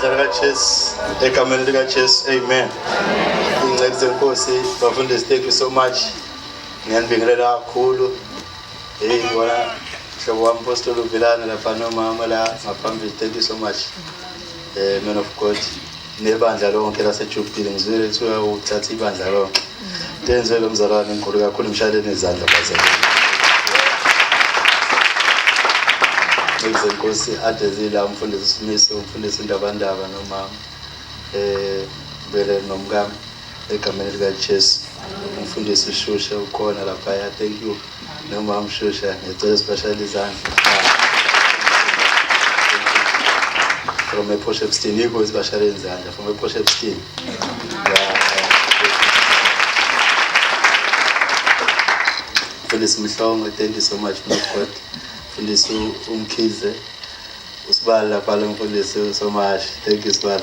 Ibandla likaJesu, egameni likaJesu, amen. Ingceku zenkosi, bafundisi, thank you so much. Ngiyanibingelela kakhulu. Hey, ngibona mhlobo wami Pastor Uvilana lapha nomama la ngaphambili. Thank you so much. Man of God. Nebandla lonke laseJubili ngizwile kuthiwa uthatha ibandla lonke. Tenzwe lo mzalwane enkulu kakhulu, mshayeleni izandla bazalwane. Nkosi ade zila umfundisi uSimiso, umfundisi uNdabandaba nomama bele nomkami egameni likaJesu. Umfundisi uShusha ukhona lapha, thank you. Nomama uShusha, ngicela sibashayele izandla. From ePort Shepstone, yikho sibashayele izandla from ePort Shepstone. Mfundisi Mhlongo, thank you so much, man of God. Mfundisi uMkhize, usibali lapha lo mfundisi uSomashi, thank you sibali.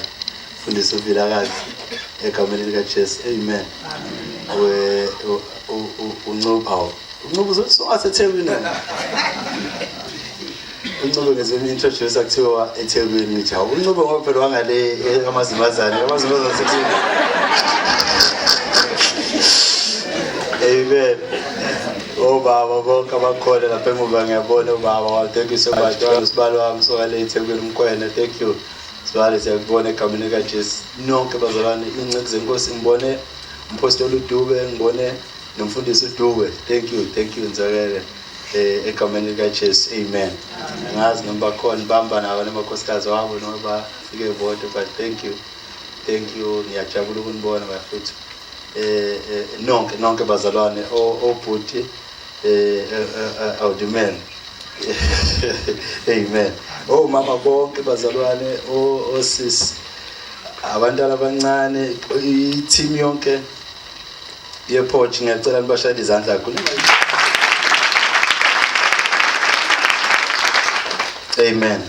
Mfundisi uVilakazi, egameni likaJesu, amen. We uNcube, awu uNcube usungaseThekwini. uNcube ngizwe introduce kuthiwa eThekwini, ngithi hawu uNcube ngoba phela wangale amazimazane, amazimazane aseThekwini. Amen. Obaba bonke abakhona lapha emuva ngiyabona ubaba wami, thank you so much. Usibali wami usuka le eThekwini uMkwena, thank you. Sibali siyakubona egameni likaJesu. Nonke bazalwane, inceku zenkosi, ngibone umpostoli uDube, ngibone nomfundisi uDube. Thank you, thank you Nzakele. Egameni likaJesu, amen. Angazi noma bakhona bamba nabo namakhosikazi wabo noma bafike bodwa, but thank you. Thank you, ngiyajabula ukunibona bafethu. Nonke nonke bazalwane, obhuti, awudimen. Amen. Oh mama bonke bazalwane, osisi, abantwana abancane, i-team yonke yePorch, ngiyacela nibashayele izandla kakhulu. Amen.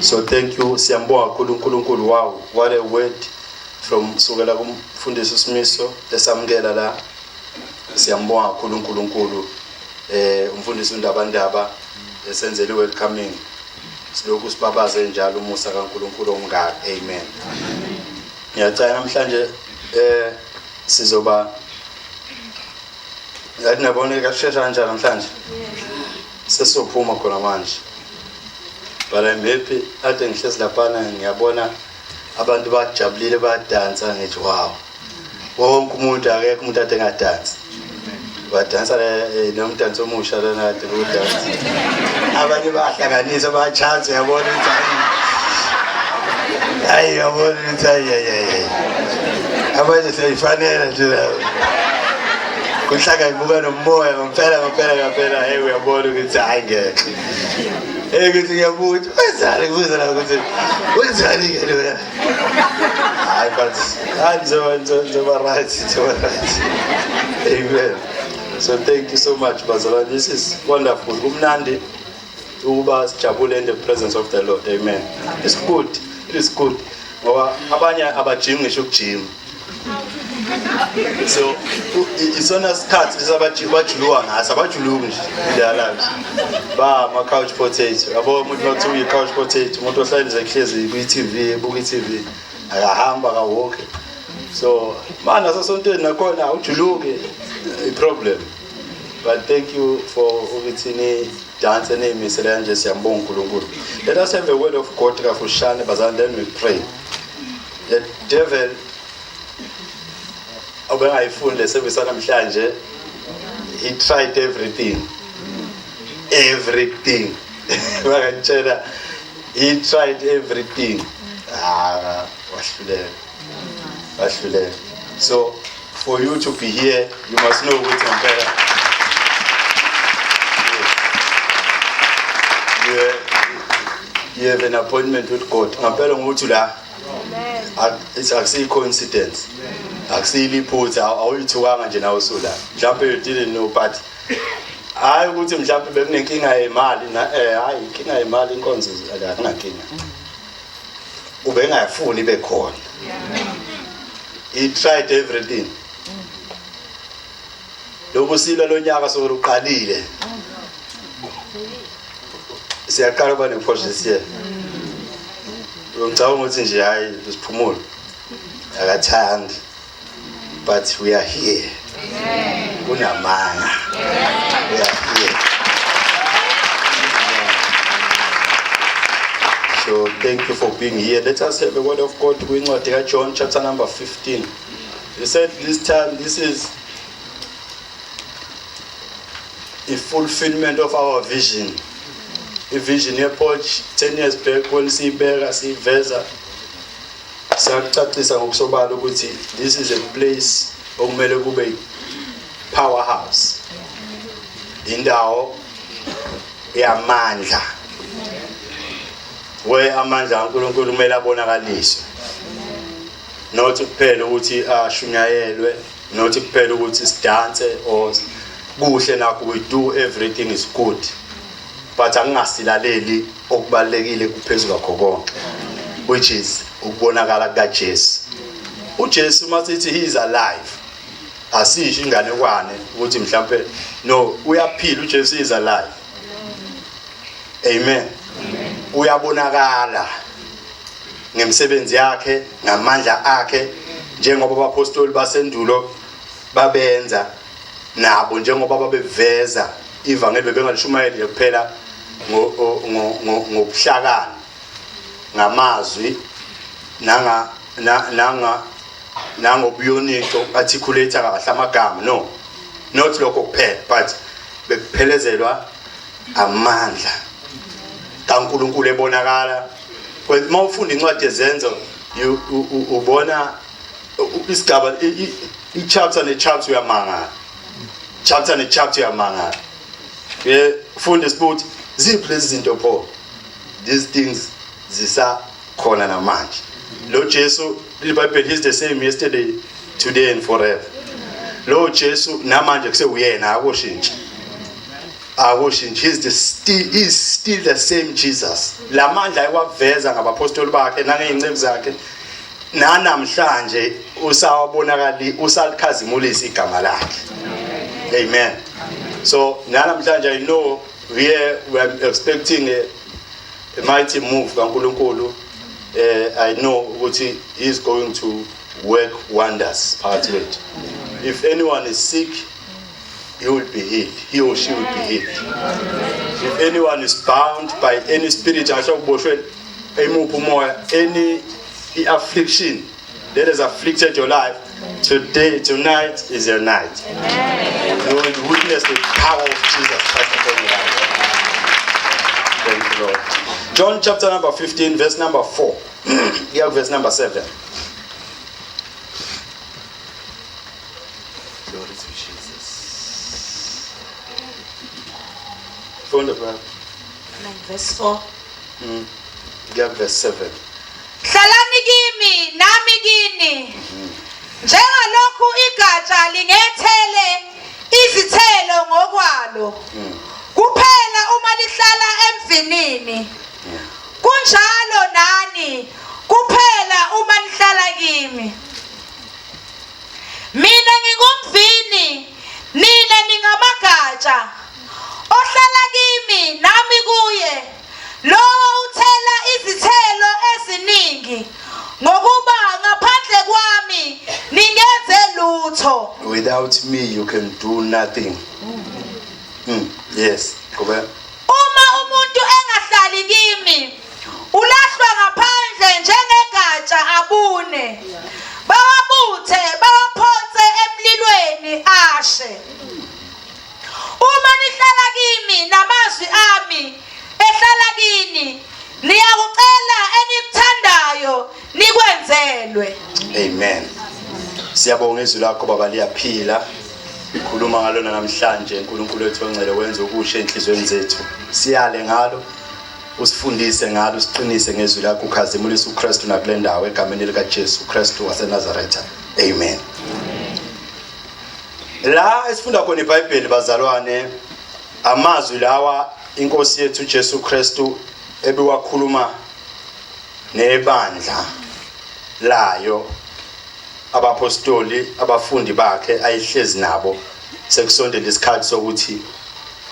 So thank you, siyambonga kakhulu uNkulunkulu. Wow, what a word from sukela kumfundisi uSimiso esamukela la. Siyambonga kakhulu uNkulunkulu. Umfundisi uNdabandaba esenzele welcoming. Silokhu sibabaze njalo umusa kaNkulunkulu ongaka. Amen. Ngiyacela namhlanje sizoba ngathi nabona kashesha kanjani namhlanje. Sesizophuma khona manje. But I'm happy ade ngihlezi laphana ngiyabona abantu bajabulile badansa, ngithi wow. Wonke umuntu, akekho umuntu ade engadansi. Badansa nomdanso omusha lona kade bewudansa. Abanye bahlanganisa bachanse, uyabona ukuthi hayi. Hayi uyabona ukuthi hayi hayi hayi. Abanye seyifanele nje la. Kuhlaka ibuka nomoya ngempela ngempela ngempela, hey uyabona ukuthi hayi ngeke. Hey ukuthi ngiyabuka ukuthi wenzani, kubuza la ukuthi wenzani ke lo. Hayi but hayi ngizoba right, ngizoba right. Amen. So thank you so much bazalwane. This is wonderful. Kumnandi ukuba sijabule in the presence of the Lord. Amen. It's good. It is good. Ngoba abanye abajimi ngisho ukujima. So isona sikhathi sabajuluka ngaso, abajuluki nje in their lives. Ba ama couch potato. Yabo umuntu makuthiwa uyi couch potato, umuntu ohlala nje ehlezi kwi TV, ebuka i TV, akahamba akawalk. So mana nasesontweni nakhona awujuluki, i problem. But thank you for ukuthi ni dance niyimisele kanje, siyambonga uNkulunkulu. Let us have a word of God kafushane bazalwane, then we pray. The devil obengayifuni le service namhlanje, he tried everything. Everything. Bakantshela he tried everything. Wahluleka. Wahluleka. So for you to be here, you must know ukuthi ngempela you have an appointment with God. Ngempela ngokuthi la akusiyi coincidence, akusiyile iphutha, awuyithukanga nje nawe usula. Mhlawumbe you didn't know, but hayi ukuthi mhlawumbe bekunenkinga yemali na hayi inkinga yemali, inkonzo akunankinga. Ubengayifuni ibe khona. He tried everything. Lokhu silo lonyaka sokuqalile. Siyaqala ukuba ne-Porsche this year. Ngicabanga ukuthi nje hayi siphumule. Akathandi. But we are here. Kunamanga. We are here. So thank you for being here. Let us have a word of God kwincwadi kaJohn chapter number 15. He said this time this is a fulfillment of our vision. I-vision ye-Porch 10 years back when siyibeka siyiveza siyakucacisa ngokusobala ukuthi this is a place okumele kube powerhouse. Indawo yamandla. Where amandla kaNkulunkulu kumele abonakaliswe. Not kuphela ukuthi ashunyayelwe, not kuphela ukuthi sidanse or kuhle nakho, we do everything is good. But angingasilaleli okubalekile kuphezulu kwakho konke, which is ukubonakala kukaJesu. uJesu masithi he is alive, asisho inganekwane ukuthi mhlambe no, uyaphila. uJesu is alive. Amen. Uyabonakala ngemisebenzi yakhe, ngamandla akhe, njengoba abapostoli basendulo babenza nabo, njengoba babeveza ivangeli bebengalishumayeli kuphela ngobuhlakani, ngamazwi nanga nanga nangobuyonico, articulate kahle amagama. No, not lokho kuphela, but bekuphelezelwa amandla kaNkuluNkulu ebonakala. Uma ufunda incwadi yezenzo ubona isigaba, i-chapter ne-chapter, uyamangala, chapter ne-chapter uyamangala. Ye funda sibuthi ziphi lezi zinto pho? These things zisakhona namanje. Lo Jesu, iBhayibheli, is the same yesterday, today and forever. Lo Jesu namanje kusewuyena, akoshintshi, akoshintshi. He is still the same Jesus. Lamandla ayiwaveza ngabapostoli bakhe nangey'nceku zakhe, nanamhlanje usawabonakali, usalikhazimulisa igama lakhe. Amen. So nanamhlanje I know we are expecting a mighty move kaNkuluNkulu. I know ukuthi he is going to work wonders phakathi kwethu. If anyone is sick, he will be healed, he or she will be healed. If anyone is bound by any spirit, asho kuboshwe emuphi umoya, any affliction that has afflicted your life, today, tonight is your night. You will witness the power of Jesus Christ upon your life. Thank you, Lord. John chapter number 15, verse number 4, yeah, verse number 7. Glory to Jesus. Funda, brother. Verse 4. Yeah, verse 7. Hlalani kimi nami kini. Njengalokhu igatsha lingethele izithelo ngokwalo, kuphela uma lihlala emvinini, kunjalo nani kuphela uma nihlala kimi. Mina ngingumvini, nina ningamagatsha. Ohlala kimi nami kuye, lowo uthela izithelo eziningi, ngokuba ngaphandle kwami ningenze lutho. Without me you can do nothing. Yes, qhubeka. Uma umuntu engahlali kimi, ulahlwa ngaphandle njengegatsha, abune. Bawabuthe, bawaphonse emlilweni, ashe. Uma nihlala kimi namazwi ami ehlala kini, niyakucela enikuthandayo, nikwenzelwe. Amen. Siyabonga izwi lakho, Baba, liyaphila. Khuluma ngalona namhlanje, uNkulunkulu wethu ongcwele, wenze okusha enhliziyweni zethu. Siyale ngalo, usifundise ngalo, usiqinise ngezwi lakho, ukhazimulise uKristu nakule ndawo, egameni lika Jesu Kristu waseNazaretha. Amen. La esifunda khona iBhayibheli, bazalwane, amazwi lawa inkosi yethu Jesu Kristu ebiwakhuluma nebandla layo, abapostoli, abafundi bakhe ayihlezi nabo sekusondela isikhathi sokuthi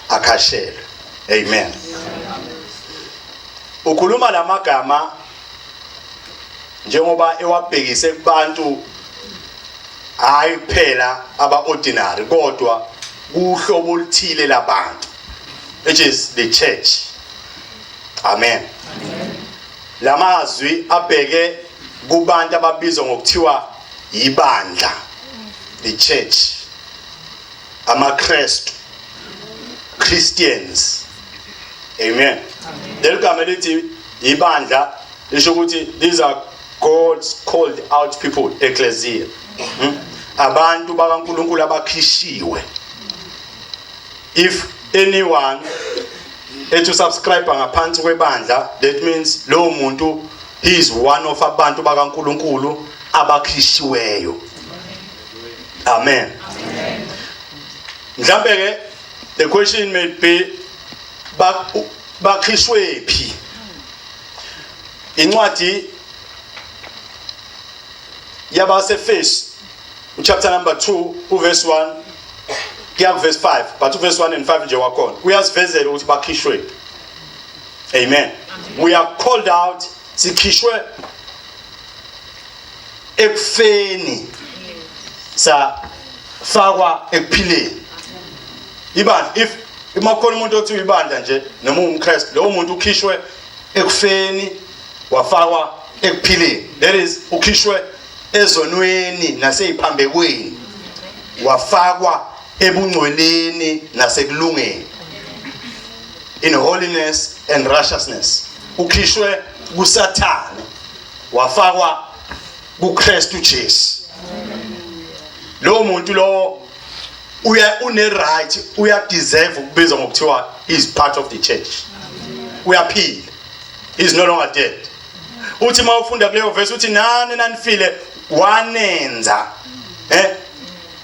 akhashelwe. Amen. Ukhuluma lamagama. njengoba ewabhekise kubantu hayi kuphela aba ordinary kodwa kuhlobo oluthile labantu, which is the church. Amen. Lamazwi abheke kubantu ababizwa ngokuthiwa ibandla, the church, amaKristu, Christians. Amen. Leli gama lithi ibandla lisho ukuthi these are God's called out people, ecclesia. Abantu bakaNkuluNkulu abakhishiwe. If anyone ethi subscribe ngaphansi kwebandla, that means lowo muntu, he is one of abantu bakaNkuluNkulu abakhishiweyo. Amen. Mhlambe ke the question may be, bakhishwe phi? Incwadi yabaseFesu, chapter number 2, uverse 1 kuya kuverse 5, but uverse 1 and 5 nje wakhona uyasivezela ukuthi bakhishwe. Amen. We are called out, sikhishwe ekufeni safakwa ekuphileni. Ibandla, if uma khona umuntu othi uyibandla nje noma ungumKristu, lowo muntu ukhishwe ekufeni wafakwa ekuphileni. That is, ukhishwe ezonweni naseyiphambekweni wafakwa ebungcweleni nasekulungeni, in holiness and righteousness. Ukhishwe kuSathane wafakwa kuKristu Jesu. Lo muntu lo uya une right, uya deserve ukubizwa ngokuthiwa is part of the church. Uyaphila, is no longer dead. Uthi mawufunda kuleyo verse, uthi nani nanifile wanenza,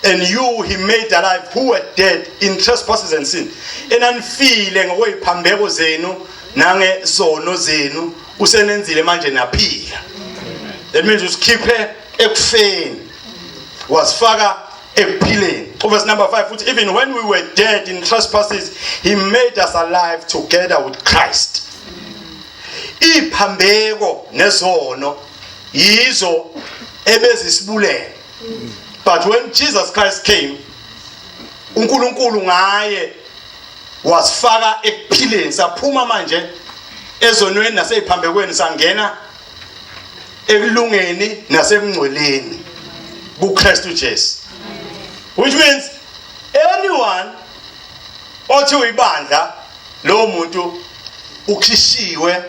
and you he made alive who were dead in trespasses and sin. Enanifile ngokweziphambeko zenu nangezono zenu, usenenzile manje naphila. That means usikhiphe ekufeni wasifaka ekuphileni. Verse number 5 futhi, even when we were dead in trespasses, he made us alive together with Christ. Iphambeko nezono yizo ebezisibulele, but when Jesus Christ came, uNkulunkulu ngaye wasifaka ekuphileni. Saphuma manje ezonweni naseyiphambekweni, sangena ekulungeni nasebungcweleni kuKristu Jesu, which means anyone othi uyibandla, lowo muntu ukhishiwe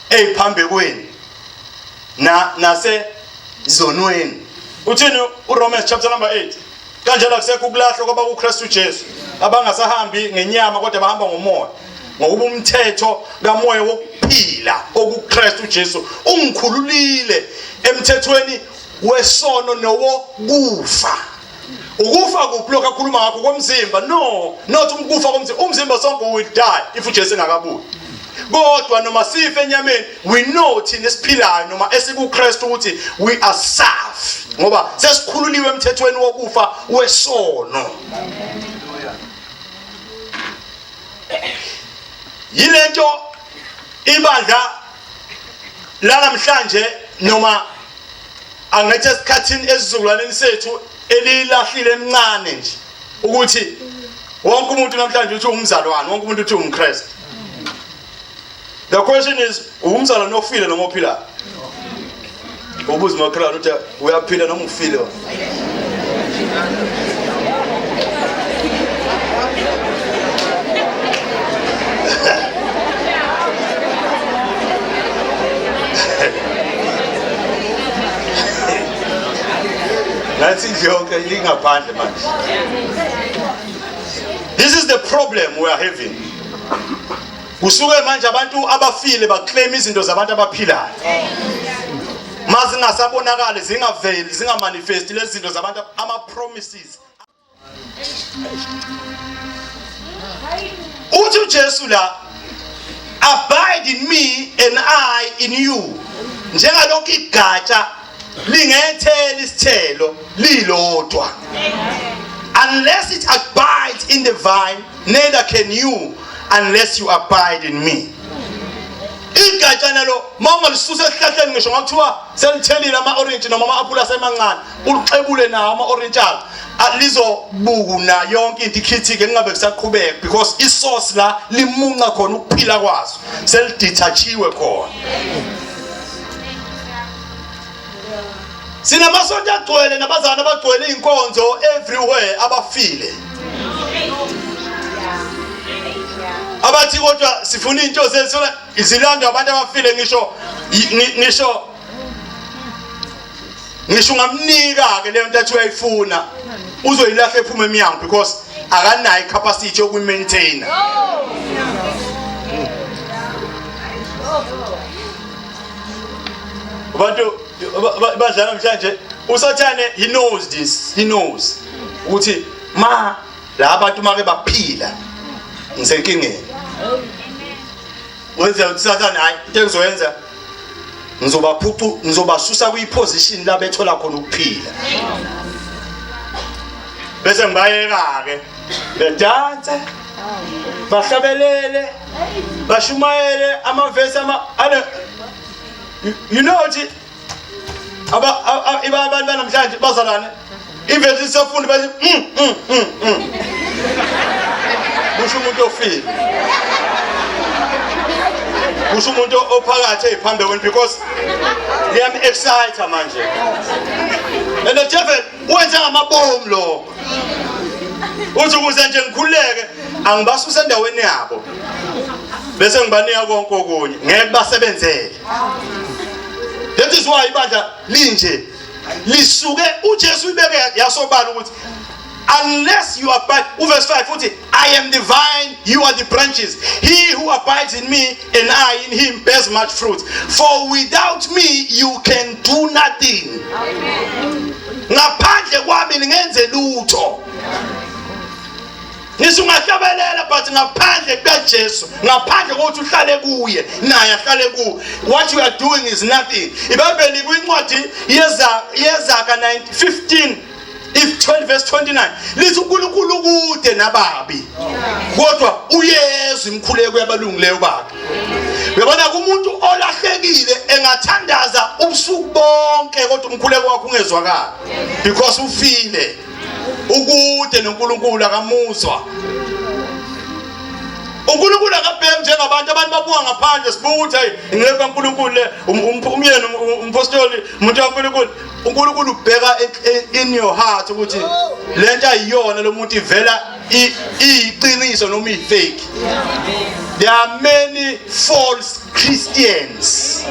eyiphambekweni na nase zonweni. Uthini uRomans chapter number 8? Kanjalo akusekho ukulahlwa kwabakuKristu Jesu, abangasahambi ngenyama kodwa bahamba ngomoya, ngokuba umthetho kamoya wokuphila okuKristu Jesu ungikhululile emthethweni wesono nowokufa. Ukufa kuphi lokho akhuluma ngakho? Komzimba? No, not ukufa komzimba. Umzimba sonke will die if uJesu engakabuyi, kodwa noma sife enyameni, we know thina esiphilayo noma esikuKristu ukuthi we are safe, ngoba sesikhululiwe emthethweni wokufa wesono. Yilento ibandla lanamhlanje, noma angithi esikhathini esizukulwaneni sethu, elilahlile emncane nje ukuthi wonke umuntu namhlanje uthi umzalwane, wonke umuntu uthi umKristu. The question is, umzalwane ofile noma ophilayo? Ubuza umakhelwane uthi uyaphila noma ufile? Ngathi indlu yonke ingaphandle manje. This is the problem we are having. Kusuke manje abantu abafile baclaim izinto zabantu abaphilayo. Mazingasabonakali, zingaveli, zingamanifesti lezi zinto zabantu, ama promises. Uthi uJesu la, "Abide in me and I in you." Njengalokhu igatsha lingetheli isithelo lilodwa unless it abides in the vine, neither can you unless you abide in me. Igatshana lo uma ungalisusa esihlahleni ngisho ngakuthiwa selithelile ama-orange noma ama-apula asemancane ulixebule nawo ama-orange alo lizobuna yonke into ikhithike kungabe kusaqhubeka because isource la limunca khona ukuphila kwaso selidethachiwe khona. Sinamasonto agcwele nabazalwane abagcwele inkonzo everywhere abafile. Abathi kodwa sifuna into zethu zilandwa abantu abafile ngisho ngisho ngisho ungamnika ke leyo nto athi uyayifuna uzoyilahla ephuma emnyango because akanayo icapacity yokuyimaintain. Abantu badlala namhlanje usathane, he knows this, he knows ukuthi ma la bantu make baphila ngisenkingeni. Wenza ukuthi sathane, hayi, into engizoyenza ngizobaphucu, ngizobasusa kwiposition la bethola khona ukuphila, bese ngibayeka ke bedanse, bahlabelele, bashumayele amavesi ama ane you know ukuthi aba abantu banamhlanje bazalwane ivesi isafunda bathi Kusho umuntu ofile, kusho umuntu ophakathi eziphambekweni because liyam excite manje. And the devil wenze ngamabomu lokho, uthi ukuze nje ngikhululeke angibasuse endaweni yabo bese ngibanika konke okunye, ngeke basebenzele. That is why ibandla linje lisuke uJesu ibeke yasobala ukuthi unless you abide. Uverse 5 uthi, "I am the vine, you are the branches. He who abides in me and I in him bears much fruit, for without me you can do nothing." Ngaphandle kwami ningenze lutho. Ngisho ungahlabelela, but ngaphandle kukaJesu, ngaphandle kokuthi uhlale kuye naye ahlale kuwe, what you are doing is nothing. IBhayibheli kwincwadi yeza yeZaga 9 15 if 12 verse 29 lithi uNkulunkulu ukude nababi kodwa uyezwa imikhuleko yabalungileyo bakhe. Uyabona kumuntu olahlekile engathandaza ubusuku bonke kodwa umkhuleko wakhe ungezwakala because ufile, ukude noNkulunkulu, akamuzwa uNkulunkulu. Akabheki njengabantu, abantu babuka ngaphandle, sibuka ukuthi hey, inceku kaNkulunkulu le, umyeni, umpostoli, umuntu kaNkulunkulu. uNkulunkulu ubheka in your heart ukuthi lento ayiyona lo muntu ivela iyiqiniso noma ifake. There are many false Christians,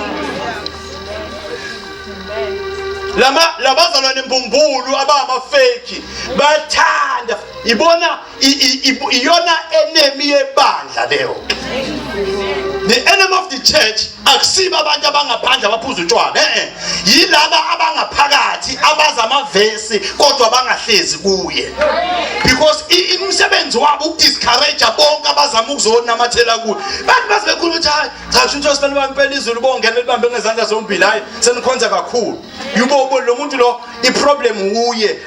lama labazalwane mbumbulu abangama-fake bathanda ibona iyona enemy yebandla leyo. The enemy of the church akusibo abantu abangaphandle abaphuza utshwala, eh, yilaba abangaphakathi abaza amavesi kodwa bangahlezi kuye, because umsebenzi wabo ukudiscourage bonke abazama ukuzonamathela kuye. Bantu baze bekhuluma ukuthi hayi cha, kusho ukuthi osibani bampela izulu bongena libambe ngezandla zombili, hayi senikhonza kakhulu. Yubo ubona lo muntu lo, iproblem uye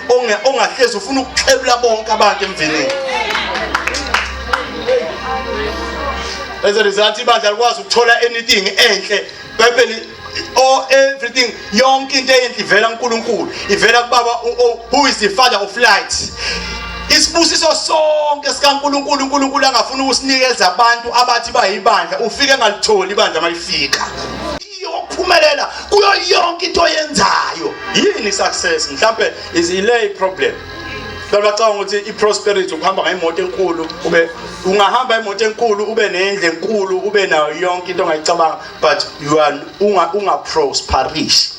ongahlezi ufuna ukuxebula bonke abantu emvinini. As a result ibandla likwazi ukuthola anything enhle. Bhayibheli all everything, yonke into enhle ivela kuNkulunkulu, ivela kubaba who is the father of light. Isibusiso sonke sikaNkulunkulu, uNkulunkulu angafuna ukusinikeza abantu abathi bayibandla, ufike engalitholi ibandla malifika. Yokuphumelela kuyo yonke into oyenzayo yini success? Mhlambe is ile problem. Abantu bacabanga ukuthi i-prosperity ukuhamba ngemoto enkulu, ube ungahamba imoto enkulu, ube nendlu enkulu, ube nayo yonke into ongayicabanga, but you are unga unga prosperish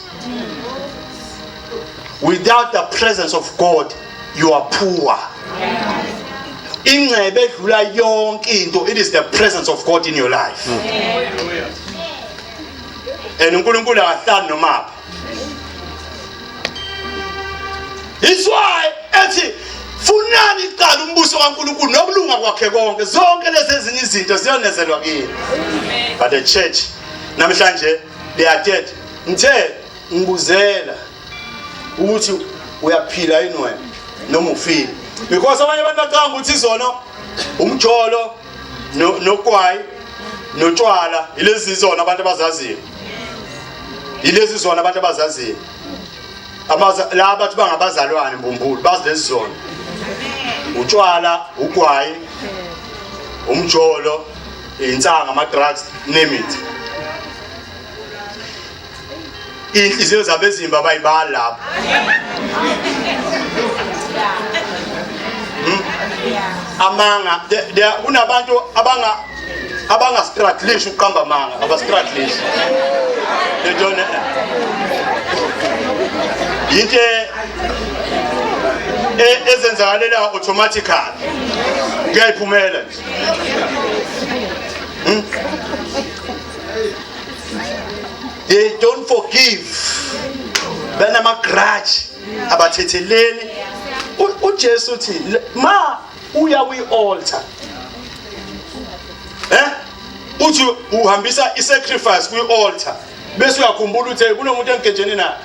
without the presence of God. You are poor. Ingcebe edlula yonke into, it is the presence of God in your life. And uNkulunkulu akahlali noma phi. It's why ethi funani kuqala umbuso kaNkulunkulu nokulunga kwakhe konke, zonke lezi ezinye izinto ziyonezelwa kini. But the church namhlanje, they are dead. Ngithe ngibuzela ukuthi uyaphila yini wena noma ufile, because abanye abantu bacabanga ukuthi izono umjolo nokwayi. Notshwala ilezi zona abantu abazaziyo. Ilezi zona abantu abazaziyo. Abaza la bathi bangabazalwane mbumbulu bazi lezi zona. Utshwala, ugwayi, umjolo, insanga, ama drugs, name it. Inhliziyo zabezimba bayibala lapho. Amanga kunabantu abanga abanga struggleish ukuqamba amanga, aba struggleish. They don't into ezenzakalela automatically kuyayiphumela nje. They don't forgive. Banama grudge abathetheleli. UJesu uthi ma uya kwi altar. Eh? Uthi uhambisa i sacrifice kwi altar. Bese uyakhumbula ukuthi kunomuntu engigejene naye.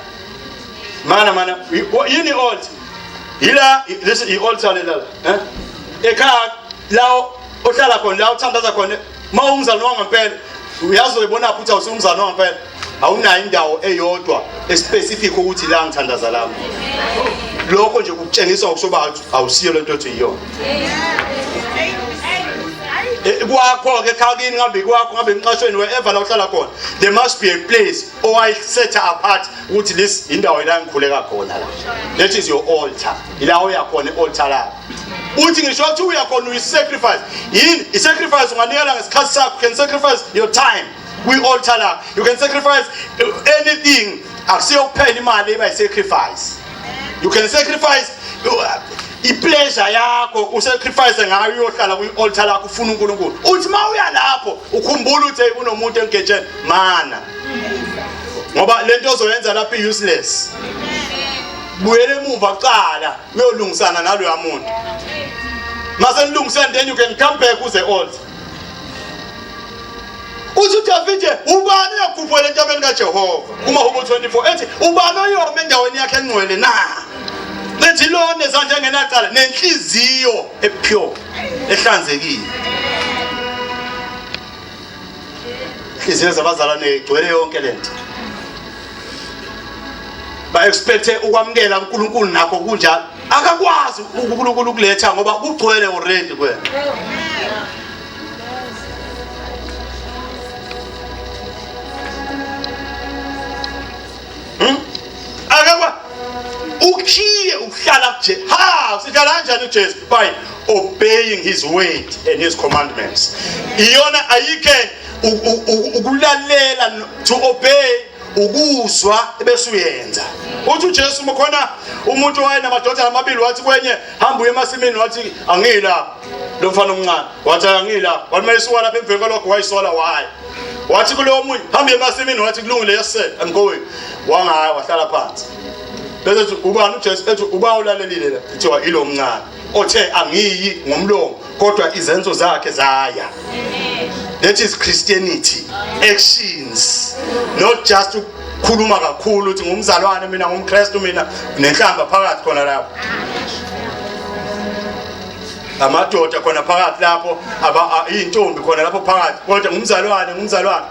Mana mana yini altar? Yila this i altar lela. Eh? Ekhaya la ohlala khona la uthandaza khona uma umzalwane wangempela uyazi uyibona phi ukuthi awusumzalwane wangempela awunayo indawo eyodwa especific ukuthi la ngithandaza lapho lokho nje kukutshengisa ngokusobala ukuthi awusiyo lento othi iyona eh, kwakho ke ekhaya kini ngabe kwakho ngabe emqashweni wherever la uhlala khona there must be a place owayisetha apart ukuthi this indawo la ngikhuleka khona la that is your altar ila uya khona i-altar lakho uthi ngisho ukuthi uya khona uyi-sacrifice yini i-sacrifice unganikela ngesikhathi sakho can sacrifice your time kwi-altar lakho you can sacrifice anything akusiyo kuphela imali eba yi-sacrifice you can sacrifice i-pleasure yakho usacrifice ngayo uyohlala kwi-altar lakho ufuna uNkulunkulu uthi uma uya lapho ukhumbula ukuthi kunomuntu engigejeni mana ngoba lento ozoyenza lapho i-useless buyela emuva kuqala uyolungisana naloya muntu mase nilungisene then you can come back uze altar uthi uDavide ubani uyakhuphukela entabeni kaJehova kumahubo 24 ethi ubani oyoma endaweni yakhe engcwele na lethi lona ezandla engenacala nenhliziyo epure ehlanzekile inhliziyo zabazalwane igcwele yonke lento ba expect ukwamukela uNkulunkulu nakho kunjalo akakwazi uNkulunkulu ukuletha ngoba kugcwele already kwena Hmm? Akakwa ukhiye ukuhlala kuJesu. Ha, sihlala kanjani uJesu? By obeying his word and his commandments. Iyona ayikhe ukulalela to obey ukuzwa bese uyenza. Uthi uJesu khona umuntu wayenamadodana amabili wathi kwenye hamba uye emasimini wathi angila lo mfana omncane wathi angila wathi mayisuka lapha emveni kwalokho wayisola why wathi kulowo omunye hamba emasimini wathi kulungile yes sir i'm going wangaya wahlala phansi bese ethi ubani uJesu ethi uba ulalelile la kuthiwa ilo mncane othe angiyi ngomlomo kodwa izenzo zakhe zaya that is christianity actions not just ukukhuluma kakhulu uthi ngumzalwane mina ngumKristu mina nenhlamba phakathi khona lapho amadoda khona phakathi lapho iy'ntombi khona lapho phakathi kodwa ngumzalwane ngumzalwane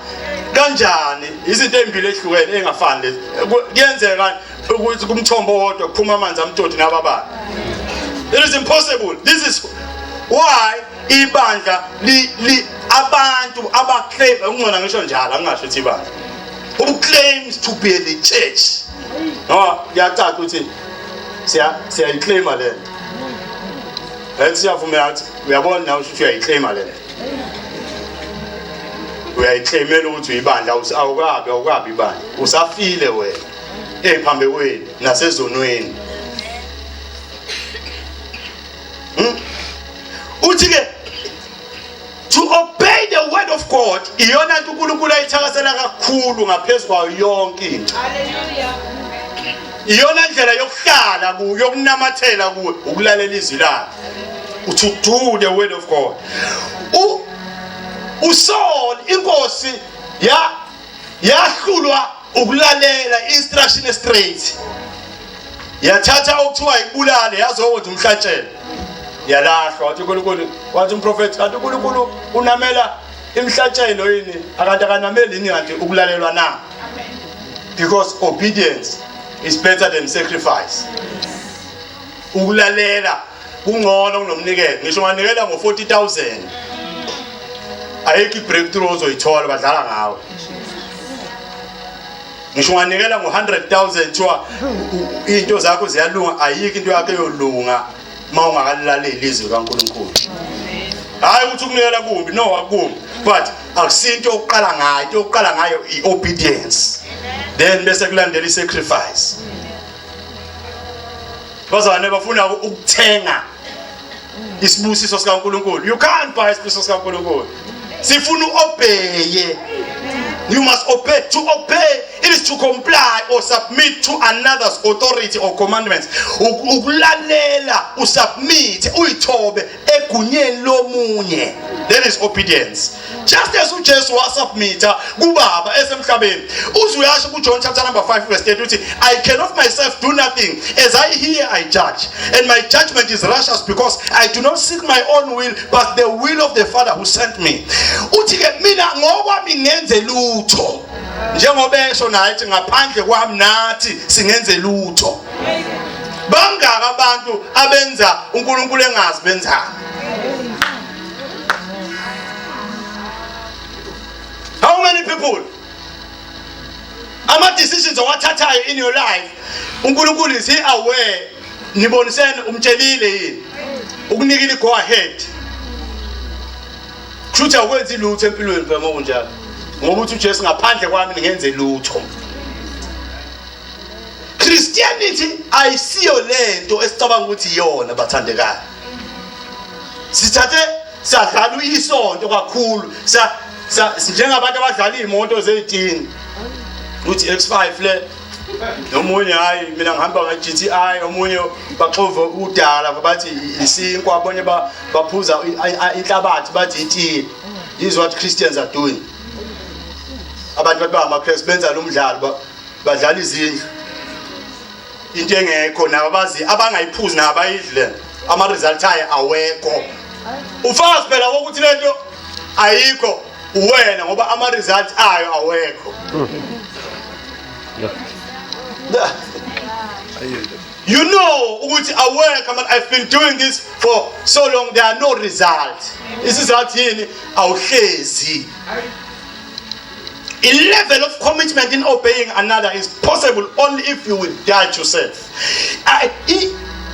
kanjani izinto ey'mbili ehlukene ey'ngafani lezi kuyenzeka ukuthi kumthombo owodwa kuphuma amanzi amtoti nababala it is impossible this is why ibandla li, li abantu abaclaim ungcona ngisho njalo angingasho ukuthi ibandla who claims to be the church ngoba kuyacaca ukuthi siyayiclaima le nto ethi siyavumela ukuthi uyabona nawe ukuthi uyayiclaima le nto uyayiclaimela ukuthi uyibandla awukabi awukabi ibandla usafile wena ephambekweni nasezonweni hmm? uthi ke to obey the word of God iyona nto uNkulunkulu ayithakasela kakhulu ngaphezulu kwayo yonke into haleluya iyona ndlela yokuhlala kuyo yokunamathela kuwe ukulalela izwi lakhe to do the word of God uSaul inkosi ya yahlulwa ukulalela instruction straight yathatha okuthiwa ikubulale yazokwenza umhlatshelo yalahlwa wathi uNkulunkulu wathi umprofethi kanti uNkulunkulu unamela Imhlatshelo yini akanti akanameli yini kanti ukulalelwa na? Because obedience is better than sacrifice. Ukulalela kungcono kunomnikelo. Ngisho unganikela ngo-40,000 ayikho i-breakthrough ozoyithola badlala ngawe. Ngisho unganikela ngo-100,000 kuthiwa into zakho ziyalunga ayikho into yakho eyolunga uma ungakalilaleli izwi likaNkulunkulu. Hayi ukuthi ukunikela kumbi no akumbi but akusinto yokuqala ngayo into yokuqala ngayo i-obedience then bese kulandela i-sacrifice. Bazalwane bafuna ukuthenga isibusiso sikaNkulunkulu. You can't buy isibusiso sikaNkulunkulu. Sifuna uobeye. You must obey. To obey it is to comply or submit to another's authority or commandments. Ukulalela, usubmit, uyithobe egunyeni lomunye. That is obedience. Just as uJesu wasubmita kubaba esemhlabeni. Uze uyasho kuJohn chapter number 5 verse 30 uthi I can of myself do nothing as I hear I judge and my judgment is righteous because I do not seek my own will but the will of the Father who sent me. Uthi ke mina ngokwami ngenze lutho. Njengoba esho naye ethi ngaphandle kwami nathi singenze lutho. Bangaka abantu abenza uNkulunkulu engazi benzani. How many people? Ama decisions owathathayo in your life uNkulunkulu is he aware? Nibonisene umtshelile yini? Ukunikile go ahead. Kushuthi awukwenzi lutho empilweni phela ngokunjalo. Ngoba uthi uJesu ngaphandle kwami ningenze lutho. Christianity ayisiyo lento esicabanga ukuthi iyona bathandekayo. Sithathe sadlala isonto kakhulu sa njengabantu abadlala iy'moto zey'tini uthi X5 le nomunye hayi mina ngihamba nge-GTI omunye baxove udala bathi isinkwa abanye baphuza inhlabathi bathi itiye is what Christians are doing abantu bathi bangamaKristu benza lo mdlalo badlala izindlu into engekho nabo abazi abangayiphuzi nabo abayidle ama result ayo awekho ufakazi phela wokuthi lento ayikho uwena ngoba ama result ayo awekho. You know ukuthi awekho man I've been doing this for so long there are no results. Isizathu yini awuhlezi. A level of commitment in obeying another is possible only if you will die to self.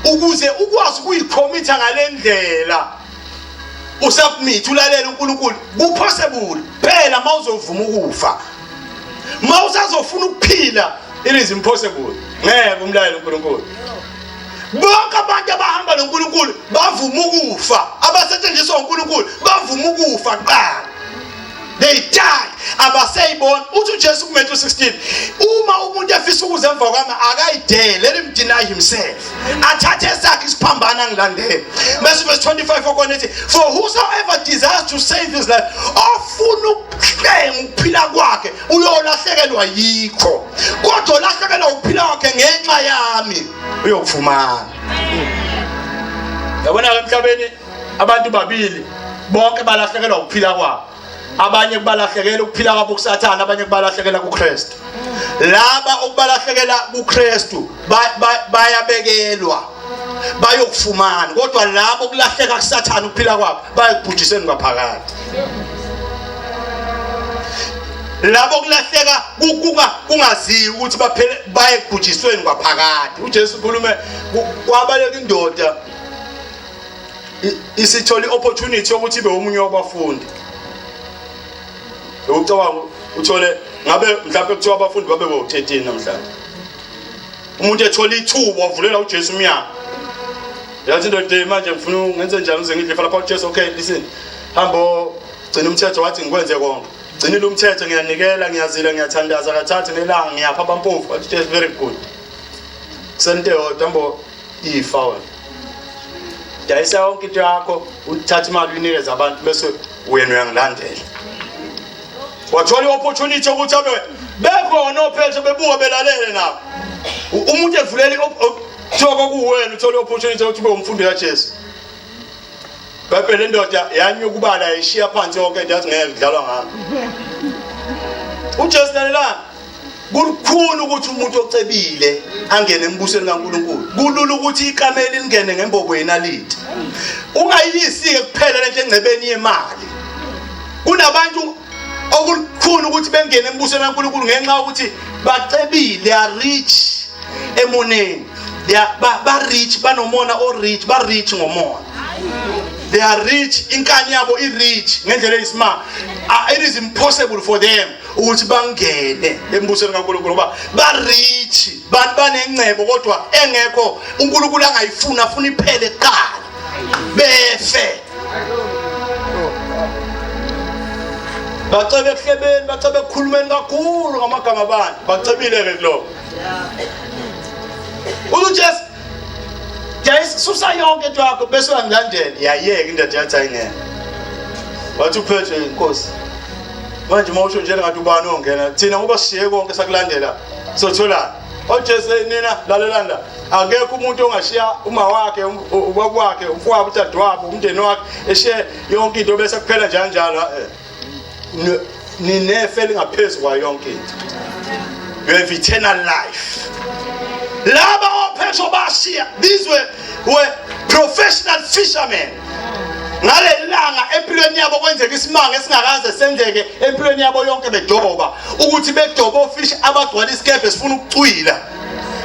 Ukuze ukwazi ukuyikhomitha ngalendlela usubmit ulalele uNkulunkulu kupossible phela mawuzovuma ukufa. Mawusazofuna ukuphila it is impossible. Ngeke umlayele uNkulunkulu. Bonke abantu abahamba noNkulunkulu bavuma ukufa, abasetshenziswa uNkulunkulu bavuma ukufa kuqala. They die abaseyibona. Uthi uJesu kuMatthew 16, uma umuntu efisa ukuza emva kwami akayidele, let him deny himself. Athathe esakhe isiphambano angilandele. Bese verse 25 okona ethi, for whosoever desires to save his life, ofuna ukuhlenga ukuphila kwakhe uyolahlekelwa yikho. Kodwa olahlekelwa ukuphila kwakhe ngenxa yami uyokufumana. Yabona ke emhlabeni abantu babili bonke balahlekelwa ukuphila kwabo. Abanye kubalahlekela ukuphila kwabo kuSathane, abanye kubalahlekela kuKristu. Laba okubalahlekela kuKristu bayabekelwa bayokufumana, kodwa labo kulahleka kuSathane ukuphila kwabo bayakubhujiseni kwaphakade. Labo kulahleka kungaziwi ukuthi baphele baye kubhujisweni kwaphakade. uJesu ukhulume kwabaleka indoda isithola i-opportunity yokuthi ibe omunye wabafundi. Ucabanga uthole ngabe mhlawumbe kuthiwa abafundi babe bo-13 namhlanje. Umuntu ethola ithuba wavulela uJesu umnyango. Yathi indoda manje ngifuna ngenze njani uze ngidle ifa lapha uJesu okay listen hamba gcina umthetho wathi ngikwenze konke. Gcinile umthetho ngiyanikela ngiyazila ngiyathandaza kathathu ngelanga ngiyapha abampofu wathi Jesu very good. Kusento eyodwa mbo ifa wena. Dayisa yonke into yakho uthathe imali uyinikeze abantu bese wena uyangilandela. Wathola i-opportunity yokuthi abe bekhona oPetro bebuka belalele nabo. Umuntu evulela kuthiwa kwakuwena uthola i-opportunity yokuthi ube umfundi kaJesu. Bhayibheli indoda yanyuka ubala yayishiya phansi yonke into yathi ngeke kudlalwa ngami. UJesu lalelani. Kulukhuni ukuthi umuntu ocebile angene embusweni kaNkulunkulu. Kulula ukuthi ikameli lingene ngembobo yenaliti. Ungayisi-ke kuphela lento engcebeni yemali. Kunabantu okulukhuni ukuthi bengene embusweni kaNkulunkulu ngenxa yokuthi bacebile, they are rich emoneni. They are ba, ba rich banomona o rich, ba rich ngomona. They are rich, inkani yabo i rich ngendlela eyisimanga. Ah, it is impossible for them ukuthi bangene embusweni kaNkulunkulu ngoba ba rich, bantu banengcebo kodwa engekho uNkulunkulu angayifuna afuna iphele kuqala. Befe. Bacebe ekuhlebeni, bacebe ekukhulumeni kakhulu ngamagama abantu. Bacebile ke kuloko. UJesu yayisusa yonke into yakho bese uyangilandela. Yayeka indoda yathi ayingena. Wathi uPetro inkosi. Manje uma usho njena ngathi ubani ongena? Thina ngoba sishiye konke sakulandela. Sotholani? OJesu nina lalelani la. Akekho umuntu ongashiya uma wakhe, ubaba wakhe, umfowabo, udadewabo, umndeni wakhe eshiye yonke into bese kuphela njalo njalo. Eh. Ninefe elingaphezu kwayo yonke into. You have eternal life. Laba oPetro bashiya these were professional fishermen. Ngaleli langa empilweni yabo kwenzeka isimanga esingakaze senzeke empilweni yabo yonke bedoba ukuthi bedoba ofish abagcwala isikebhe sifuna ukucwila.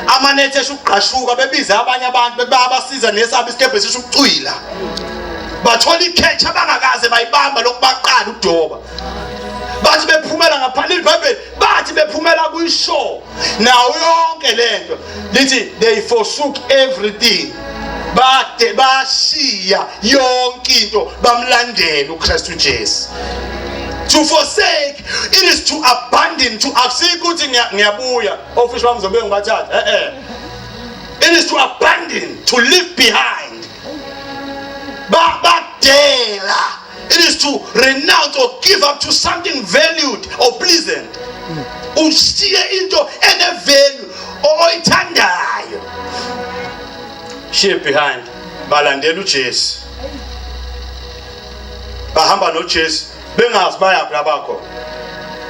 Amanethe esho ukugqashuka bebiza abanye abantu bebabasiza nesabo isikebhe sisho ukucwila. Bathola ikhetha abangakaze bayibamba lokhu baqala ukudoba. Bathi bephumela ngaphandle iBhayibheli bathi bephumela kuyishore nawo yonke lento lithi they forsook everything bade bashiya yonke into bamlandela uKristu Jesu. To forsake it is to abandon to akusikho ukuthi ngiyabuya ofishi bami ngizobuye ngibathathe eh eh it is to abandon to leave behind ba badela. It is to renounce or give up to something valued or pleasant. Ushiye into ene value oyithandayo. Shiye behind. Balandela uJesu. Bahamba noJesu bengazi bayaphi labakho.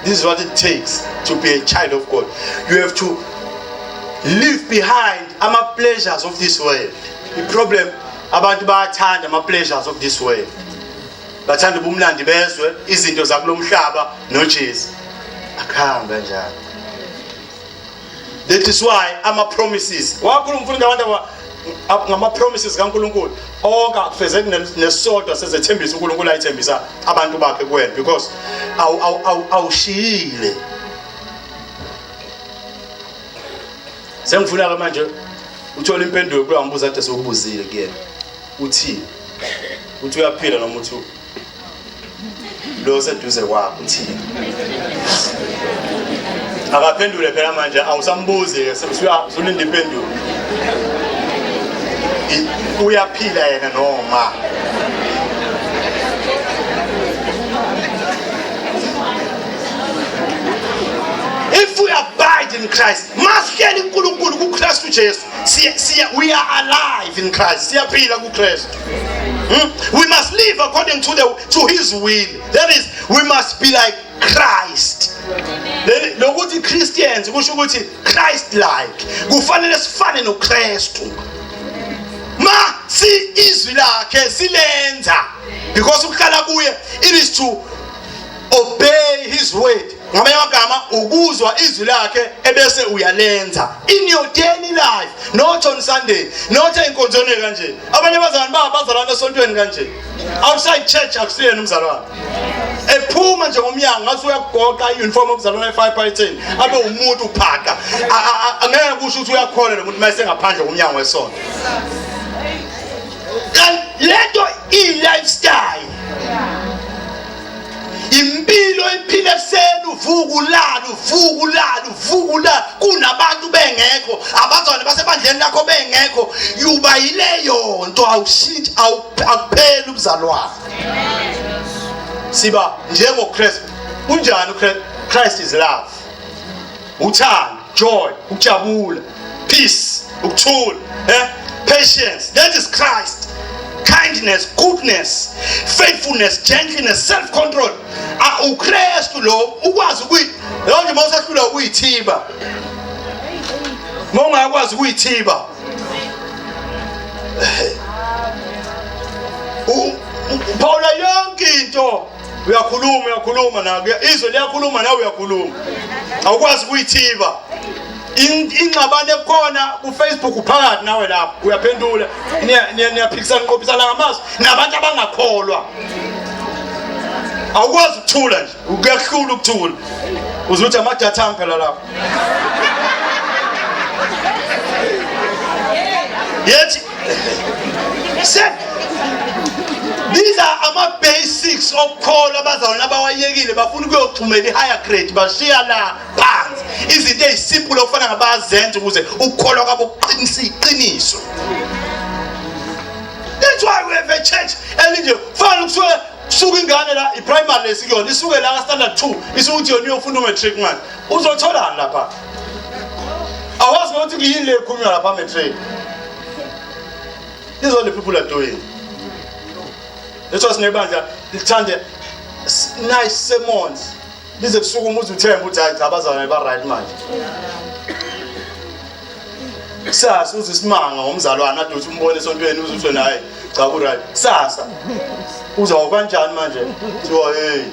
This is what it takes to be a child of God. You have to leave behind ama pleasures of this world. The problem abantu bayathanda ama pleasures of this world. Bathanda ubumnandi bezwe, izinto zakulomhlaba noJesu. Akuhambi kanjalo. That is why ama promises. Wakhuluma umfundi abantu ngama promises kaNkuluNkulu onke akufezeki nesisodwa sezethembiso uNkulunkulu ayithembisa abantu bakhe kuwena because awushiyile. Sengifuna ke manje uthole impendulo kulowa mbuzo ade sewubuzile kuyena. Uthini? Uthi uyaphila noma uthi lo seduze kwakho uthini? Akaphendule phela manje awusambuzi ke usulinda impendulo. Uyaphila yena noma If we abide in Christ, masihleli uNkulunkulu kuKristu Jesu. Siya, siya, we are alive in Christ. Siyaphila kuKristu. We must live according to the to his will. That is, we must be like Christ. Lokuthi Christians kusho ukuthi Christ like. Kufanele sifane noKristu. Ma si izwi lakhe silenza because ukuhlala kuye it is to obey his word. Ngamanye amagama ukuzwa izwi lakhe ebese uyalenza in your daily life, not on Sunday, not enkonzweni kanje. Abanye abazalwane baba bazalwane esontweni kanje. Outside church akusiyena umzalwane. Ephuma nje ngomnyango ngathi uyagoqa iuniform obuzalwane 5 by 10 abe umuntu uphaka. Angeke kusho ukuthi uyakholwa lo muntu mayese ngaphandle komnyango wesonto. Lento i lifestyle. Impilo iphila ekuseni uvuka ulala uvuka ulala uvuka ulala kunabantu bengekho abazalwane basebandleni lakho bengekho yuba yileyo nto awushintshi akupheli ubuzalwane siba njengoKristu kunjani uKristu Christ is love uthando joy ukujabula peace ukuthula eh patience that is Christ kindness. Kindness, goodness, faithfulness, gentleness, self control. UKristu lo ukwazi ukuyi lo nje mawusahlula ukuyithiba. Mawungakwazi ukuyithiba. Uphawula yonke into uyakhuluma uyakhuluma nawe izwe liyakhuluma nawe uyakhuluma awukwazi ukuyithiba ingxabano ekhona kuFacebook uphakathi nawe lapho uyaphendula niyaphikisana niqophisana ngamazwi nabantu abangakholwa awukwazi ukuthula nje kuyahlula ukuthula uzuthi amadatha ami phela lapho Yet, said, these are ama basics okukholwa abazalwane abawayekile bafuna ukuyoxhumela i-higher grade bashiya la phansi izinto ezisimple okufanele ngabazenza ukuze ukukholwa kwabo kuqinise iqiniso. That's why we have a church elinje fanele kusuke kusuka ingane la i-primary lesikuyona isuke la ka-standard 2 isuke ukuthi yona iyofunda umatric manje uzotholani lapha awazi nokuthi kuyini le ekhulunywa lapha matric. These are the people are doing. That's why sinebandla lithande nice sermons lize kusuka umuzi uthemba ukuthi hayi cha abazalwane ba right manje kusasa uze isimanga ngomzalwane ade uthi umbone esontweni uze uthi naye cha ku right kusasa uza kanjani manje kuthiwa hey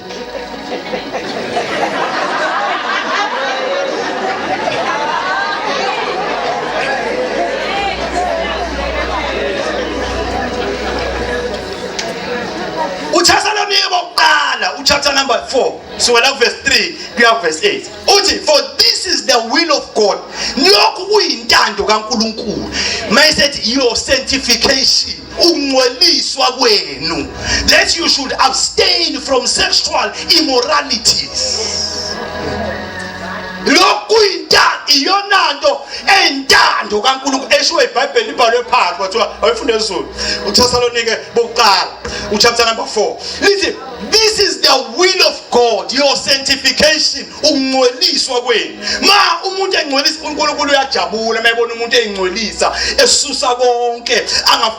uThesalonika bokuqala uchapter number 4 sukela kuverse 3 kuya kuverse 8 uthi for this is the will of God lokhu kuyintando kaNkuluNkulu mayesethi your sanctification ukungcweliswa kwenu that you should abstain from sexual immoralities lokhu kuyintando iyona nto eyintando kaNkulunkulu eshiwo iBhayibheli ibhalwe phansi kwathiwa awufunde isiZulu uThessalonike bokuqala uchapter number 4 lithi this is the will of God your sanctification ukungcweliswa kwenu ma umuntu engcwelisa uNkulunkulu uyajabula uma ebona umuntu engcwelisa esusa konke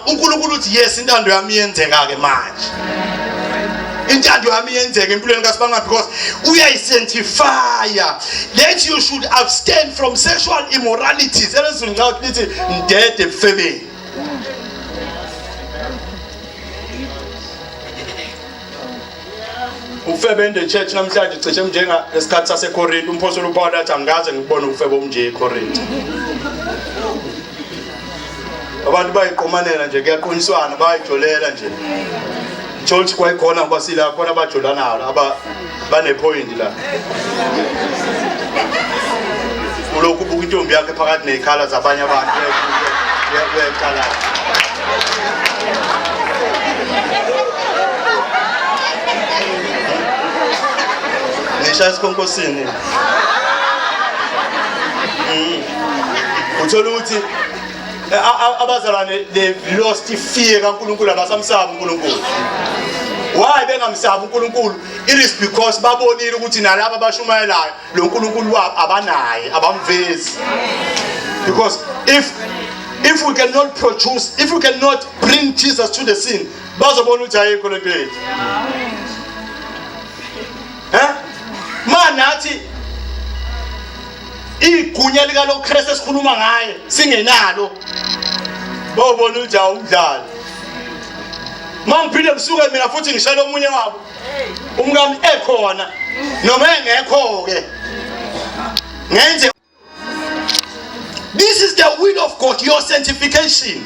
uNkulunkulu uthi yes intando yami iyenzeka ke manje intando yami iyenzeka empilweni kaSibanga because uyayisanctifya that you should abstain from sexual immoralities elezulu nxa lithi ndede ebufebeni Ufebe in the church namhlanje cishe njenga lesikhathi saseKorinte umphostoli uPaul athi angikaze ngikubone ufebe omnje eKorinte. Abantu bayiqomanela nje kuyaquniswana bayijolela nje. Ngithola ukuthi kwayikhona ngoba sila khona abajolanayo aba banepoint la. Ulokhu ubuka intombi yakhe phakathi nezikhala zabanye abantu uyaqala. Ngisho esikhonkosini. Uthola ukuthi abazalwane they've lost fear kaNkulunkulu abasamsabi uNkulunkulu. Why bengamsabi uNkulunkulu? It is because babonile ukuthi nalaba abashumayelayo lo nkulunkulu wabo abanaye abamvezi because if if we cannot produce if we cannot bring Jesus to the scene bazobona ukuthi ayikho lento yethu eh ma nathi igunya lika lo Kristu esikhuluma ngaye singenalo bawubona ukuthi awumdlali mangiphinde ngisuke mina futhi ngishela omunye wabo umkami ekhona noma engekho ke ngenze. This is the will of God, your sanctification.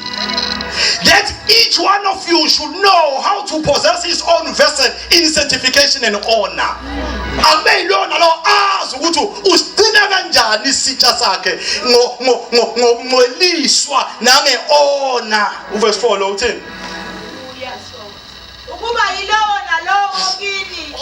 That each one of you should know how to possess his own vessel in sanctification and honor. Akube yilona lo azi ukuthi usigcina kanjani isitsha sakhe ngokungcweliswa nange-honor. Uverse 4 lo uthini? Ukuba yilowo nalowo kini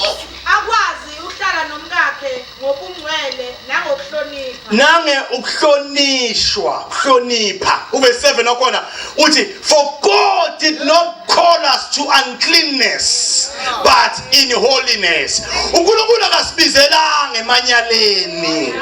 akwazi ukuhlala nomkakhe ngobungcwele nangokuhlonipha. Nange ukuhlonishwa, ukuhlonipha. Uverse 7 wakhona uthi for God did not call us to uncleanness but in holiness. uNkulunkulu akasibizelanga emanyaleni.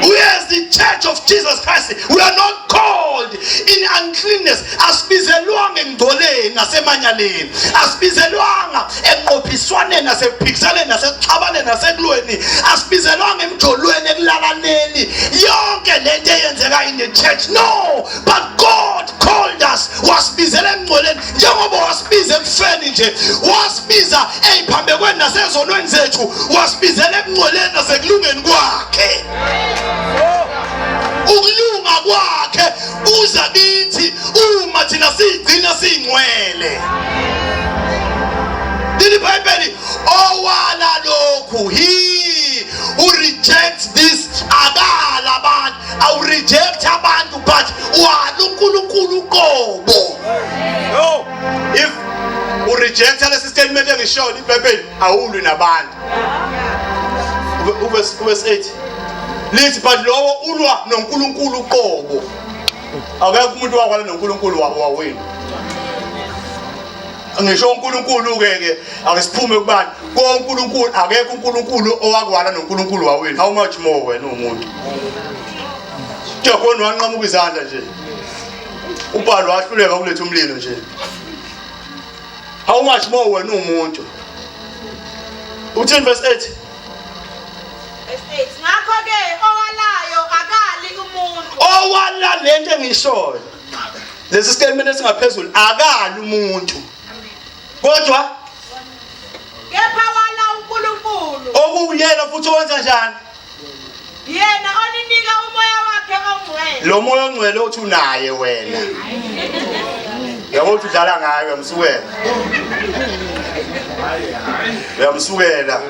We as the church of Jesus Christ, we are not called in uncleanness. Asibizelwanga engcoleni nasemanyaleni. Asibizelwanga enqophiswaneni nasephikisaneni nasekuxabaneni nasekulweni. Asibizelwanga emjolweni ekulalaneni. Yonke lento eyenzeka in the church. No, but God called us. Wasibizela emngcweleni njengoba wasibiza ekufeni nje. Wasibiza eziphambekweni nasezonweni zethu. Wasibizela ebungcweleni nasekulungeni kwakhe. Ukulunga kwakhe kuza kithi uma thina sigcina singcwele. Leli Bhayibheli owala lokhu he who rejects this akala abantu awu reject abantu but wala uNkulunkulu uqobo. No, if u reject lesi statement engishoyo iBhayibheli awulwi nabantu. Uverse 8 lithi but lowo ulwa noNkulunkulu uqobo. Akekho umuntu wakwala noNkulunkulu wawenu. Ngisho uNkulunkulu ke ke ake siphume kubani koNkulunkulu akekho uNkulunkulu owakwala noNkulunkulu wawenu. How much more wena umuntu? Jehova wanqamuka izandla nje. Ubhalo wahluleka kuletha umlilo nje. How much more wena umuntu? Uthini verse 8? Verse 8 Ngakho ke owalayo akali umuntu. Owala lento engishoyo. Lesi statement esingaphezulu akali umuntu. Kodwa kepha wala uNkulunkulu. Okuyena futhi owenza njani? Yena oninika umoya wakhe ongcwele. Lo moya ongcwele othi unaye wena. Yabo uthi udlala ngayo uyamsukela. Uyamsukela.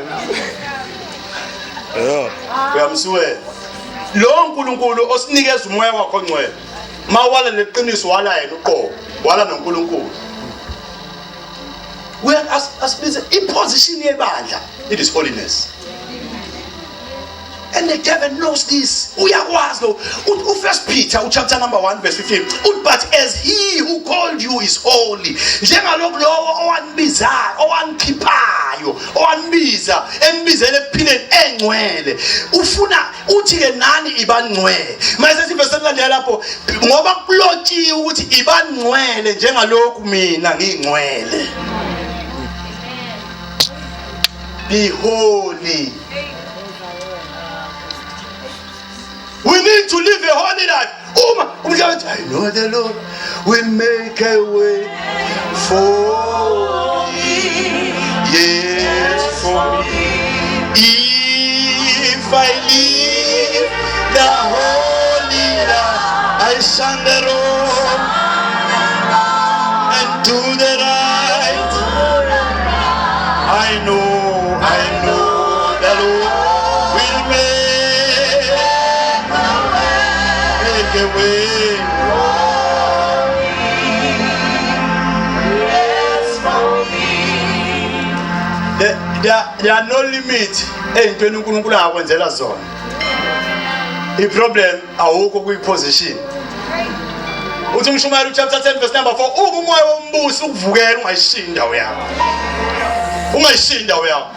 Uyamsukela. Lo uNkulunkulu osinikeza umoya wakhe ongcwele. Mawala leqiniso wala yena uqobo, wala noNkulunkulu. We asibize iposition yebandla it is holiness. And the devil knows this. Uyakwazi lo. U-First Peter uchapter number 1 verse 15. Uthi but as he who called you is holy. Njengalokhu lowo owanibizayo, owanikhiphayo, owanibiza, enibizele ekuphileni engcwele. Ufuna uthi ke nani ibangcwele. Mase sithi verse elilandela lapho ngoba kulotshiwe ukuthi ibangcwele njengalokhu mina ngingcwele. Be holy. We need to live a holy life. Uma umhlaba uthi I know the Lord will make a way for me. Yes, for me. If I live the holy life, I shun the wrong and do the right. I know the Lord will make a way. There are no limit ey'ntweni uNkulunkulu angakwenzela zona. I-problem awukho kwi-position. Uthi umshumayeli uchapter 10 verse number 4 uma umoya wombusi ukuvukela ungayishiyi indawo yakho. Ungayishiyi indawo yakho.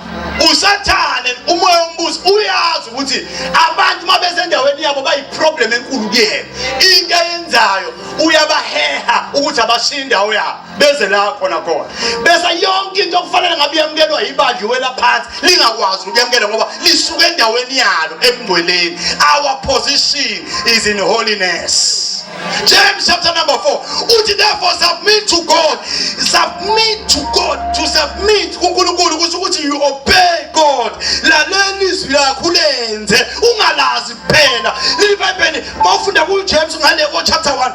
Usathane umoya wombusi uyazi ukuthi abantu mabesendaweni yabo bayiproblem enkulu kuyena. Into ayenzayo uyabaheha ukuthi abashiye indawo yabo beze la khona khona. Bese yonke into okufanele ngabe iyamukelwa ibandla iwela phansi lingakwazi ukuyamukela ngoba lisuke endaweni yalo ebungcweleni. Our position is in holiness. James chapter number 4 uthi therefore submit to God, submit to God, to submit kuNkulunkulu kusho ukuthi you obey God. Lalela izwi lakho ulenze, ungalazi kuphela. Leli Bhayibheli mawufunda ku James ngale ko chapter 1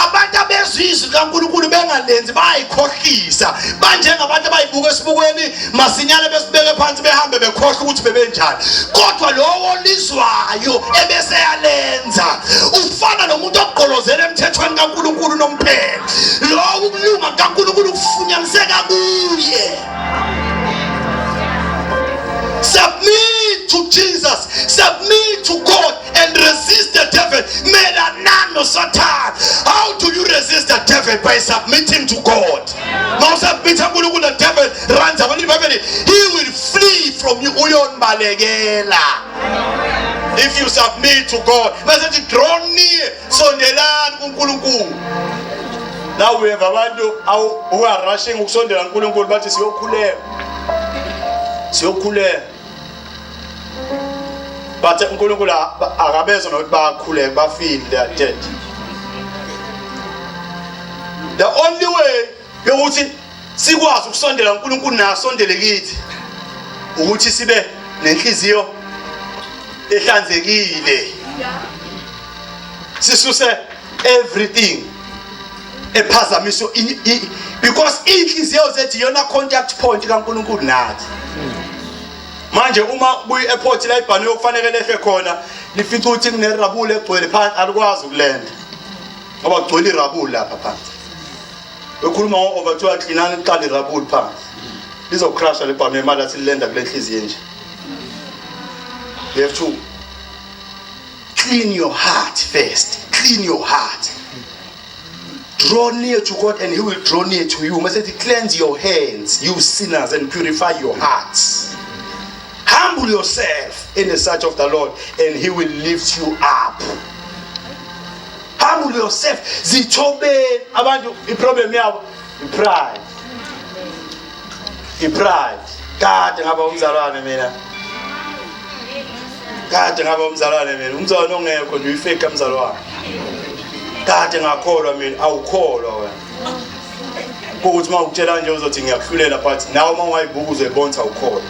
abantu abezwa izwi likaNkulunkulu bengalenzi bayikhohlisa, banjengabantu abayibuka esibukweni masinyane besibeke phansi behambe bekhohlwa ukuthi bebenjani. Kodwa lowo lizwayo ebese yalenza ufana nomuntu ogqolozela emthethweni kaNkulunkulu nomphela. Lowo ukulunga kaNkulunkulu kufunyaniseka kuye. Submit to Jesus, submit to God and resist the devil. Melana noSathane. How do you resist the devil? By submitting to God. Mawusubmitha kuNkulunkulu, the devil runs away. IBhayibheli, he will flee from you. Uyonibalekela. If you submit to God, mase draw near, sondelani kuNkulunkulu. Now we have abantu who are rushing ukusondela kuNkulunkulu bathi siyokhuleka. Siyokhuleka. But uNkulunkulu akabezwa nokuthi bayakhuleka, bafile, they are dead. The only way yokuthi sikwazi ukusondela uNkulunkulu nasondele kithi ukuthi sibe nenhliziyo ehlanzekile, sisuse everything ephazamiso, because inhliziyo zethu iyona contact point kaNkulunkulu nathi. Manje uma kuyi airport la ibhanoyi okufanele lehle khona lifica ukuthi kunerabule egcwele phansi, alikwazi ukulenda ngoba kugcwele irabule lapha phansi. Bekhuluma ngo-over kuthiwa klinani kuqala irabule phansi, lizocrasha le bhanoyi imali athi lilenda kule nhliziyo nje. You have to clean your heart first. Clean your heart. Draw near to God and he will draw near to you. Mase cleanse your hands, you sinners, and purify your hearts. Humble yourself in the sight of the Lord and he will lift you up. Humble yourself. Zithobeni. Abantu iproblem yabo ipride. Ipride. Kade ngaba umzalwane mina. Kade ngaba umzalwane mina. Umzalwane ongekho nje uyifake umzalwane. Kade ngakholwa mina, awukholwa wena. Ukuthi uma ukutshela nje uzothi ngiyakuhlulela, but nawe uma ungayibuka uzoyibona ukuthi awukholwa.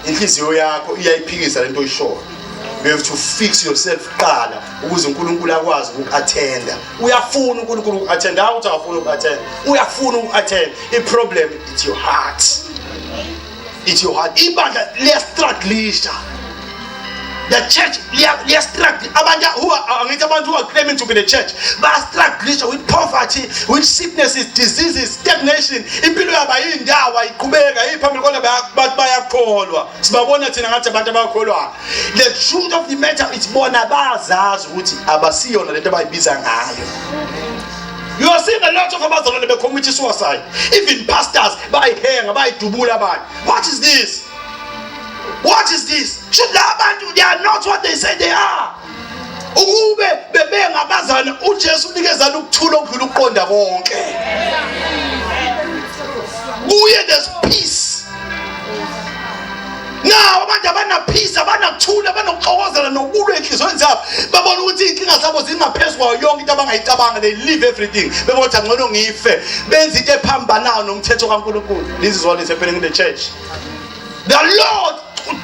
Inhliziyo yakho iyayiphikisa lento oyishoyo. You have to fix yourself kuqala ukuze uNkulunkulu akwazi ukuku-attenda. Uyafuna uNkulunkulu uku-attenda, hayi ukuthi akafuni uku-attenda. Uyafuna uku-attenda. I-problem it's your heart. It's your heart. Ibandla liyastrugglisha. The church liyastruggle. Abantu who are, angithi abantu who are claiming to be the church bayastrugglisha with poverty, with sicknesses, diseases, stagnation. Impilo yabo ayindawo, ayiqhubeka, ayiphambili kodwa bathi bayakholwa. Sibabona thina ngathi abantu abakholwayo. The truth of the matter is bona bayazazi ukuthi abasiyona lento abayibiza ngayo. You are seeing a lot of abazalwane becommit suicide. Even pastors bayihenga, bayidubula abantu. What is this? What is this? Should abantu they are not what they say they are. Ukube bebengabazana uJesu unikezana ukuthula okudlula ukuqonda konke. Kuye there's peace. Now abantu abana peace, abanakuthula, abanokuxokozela nokulwa enhliziyweni zabo. Babona ukuthi iy'nkinga zabo zingaphezu kwayo yonke into abangayicabanga. They leave everything. Bebona ukuthi angcono ngife. Benza into ephambanayo nomthetho kaNkulunkulu. This is what is happening in the church. The Lord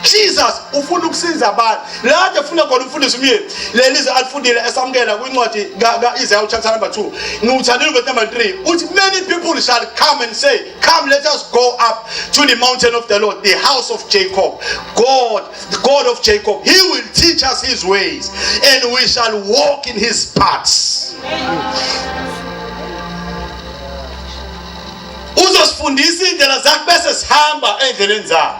Jesus ufuna ukusiza abantu. La kade efuna khona umfundisi umyeni. Leli zwi alifundile esamukela kwincwadi ka-Isaiah chapter number 2. Ngiwuthandile verse number 3. Uthi many people shall come and say, come let us go up to the mountain of the Lord, the house of Jacob. God, the God of Jacob, he will teach us his ways and we shall walk in his paths. Uzosifundisa indlela zakhe bese sihamba endleleni zakhe.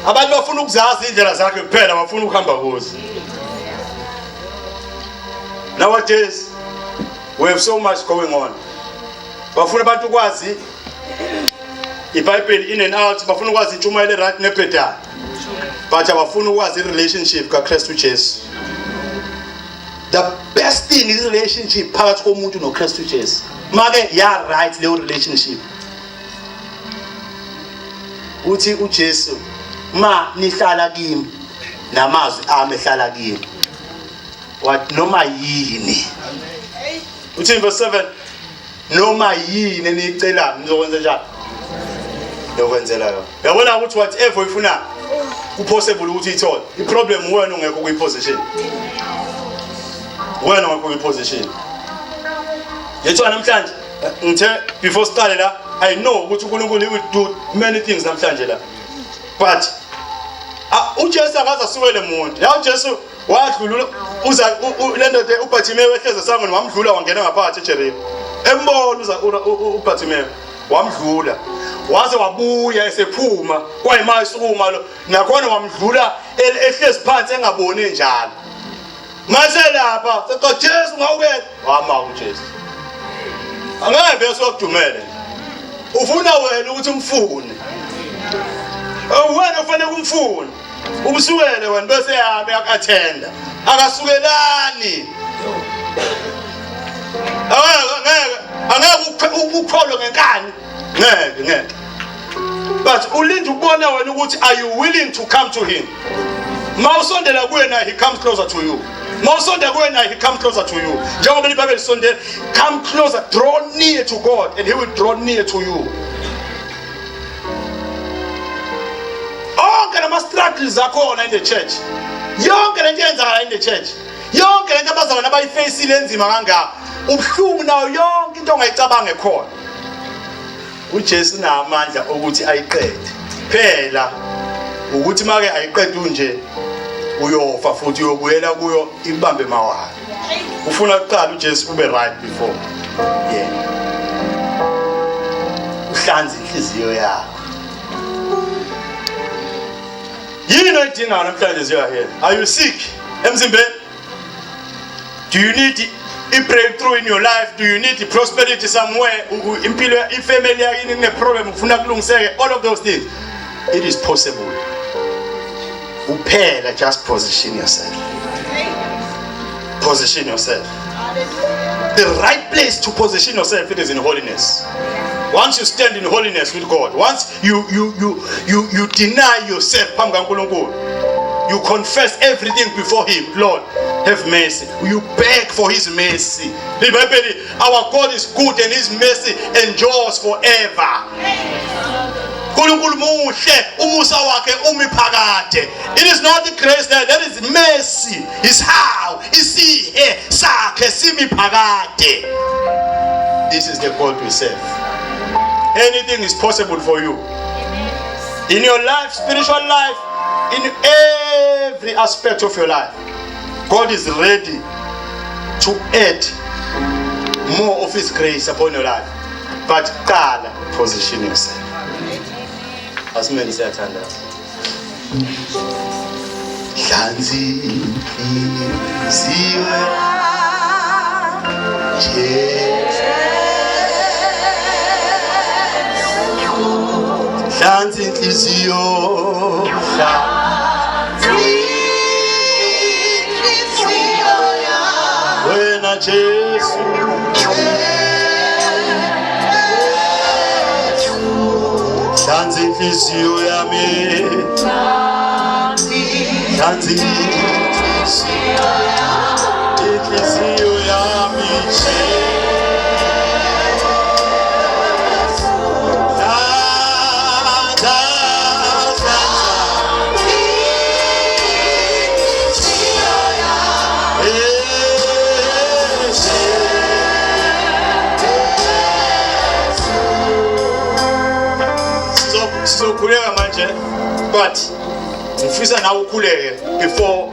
Abantu bafuna ukuzazi indlela zakhe kuphela, bafuna ukuhamba kuzo. Nowadays we have so much going on. Bafuna abantu ukwazi iBhayibheli in and out, bafuna ukwazi intshumayelo right nebhedayo, but abafuna ukwazi i-relationship kaKristu Jesu. The best thing is relationship phakathi komuntu noKristu Jesu. Make ya right leyo relationship. Uthi uJesu, ma nihlala kimi namazwi ami ehlala kimi, what noma yini. Uthi verse 7, noma yini eniyicelayo nizokwenza njani? Yokwenzela yona. Uyabona ukuthi whatever uyifuna kupossible ukuthi uyithole. I-problem wena ungekho kwi-position. Wena ungekho kwi-position. Yethiwa namhlanje ngithe before siqale la, I know ukuthi uNkulunkulu will do many things namhlanje la. But uJesu akaze asukele muntu. Ya uJesu wadlula uza le ndoda uBartimeyu ehleze esangweni, wamdlula wangena ngaphakathi eJeriko. Embona uza uBartimeyu wamdlula waze wabuya esephuma kwayima esukuma lo nakhona wamdlula ehlezi phansi engaboni njalo. Mase lapha seqa Jesu ngawukela wama uJesu. Angeke bese wakudumele. Ufuna wena ukuthi umfune. Oh, wena ufanele kumfuna. Umsukele wena bese yabe akathenda. Akasukelani. Angeke angeke ukukholwe ngenkani. Ngeke ngeke. But ulinde ukubona wena ukuthi are you willing to come to him? Mawusondela kuye naye he comes closer to you. Mawusondela kuye naye he comes closer to you. Njengoba iBhayibheli lisondela, come closer, draw near to God and he will draw near to you. Onke lama struggles akhona in the church. Yonke lento eyenzakala in the church. Yonke lento abazalwane abayifacile enzima kangaka. Ubuhlungu nayo yonke into ongayicabanga ekhona. uJesu unamandla okuthi ayiqede phela ukuthi make ayiqede unje uyofa futhi uyobuyela kuyo ikubambe mawala ufuna kuqala uJesu ube right before yena uhlanza inhliziyo yakho yini oyidingayo namhlanje ziyoyahela are you sick emzimbeni Do you need a breakthrough in your life? Do you need prosperity somewhere? Impilo ifamily yakini kune problem ufuna kulungiseke all of those things. It is possible. Uphela just position yourself. Position yourself. The right place to position yourself it is in holiness. Once you stand in holiness with God, once you you you you you deny yourself phambi kaNkulunkulu, you confess everything before him, Lord, have mercy. You beg for his mercy. IBhayibheli, our God is good and his mercy endures forever. uNkulunkulu muhle, umusa wakhe umi phakade. It is not the grace that, that is mercy. Is how isihe sakhe simi phakade. This is the God we serve. Anything is possible for you. In your life, spiritual life, in every aspect of your life, God is ready to add more of his grace upon your life. But qala position yourself. Asimeni siyathandaza. Hlanzi inhliziyo Jesu. Hlanzi inhliziyo Wena Jesu Hlanza inhliziyo yami Hlanza inhliziyo yami Hlanza, hlanza. Sizokhuleka manje but ngifisa nawe ukhuleke before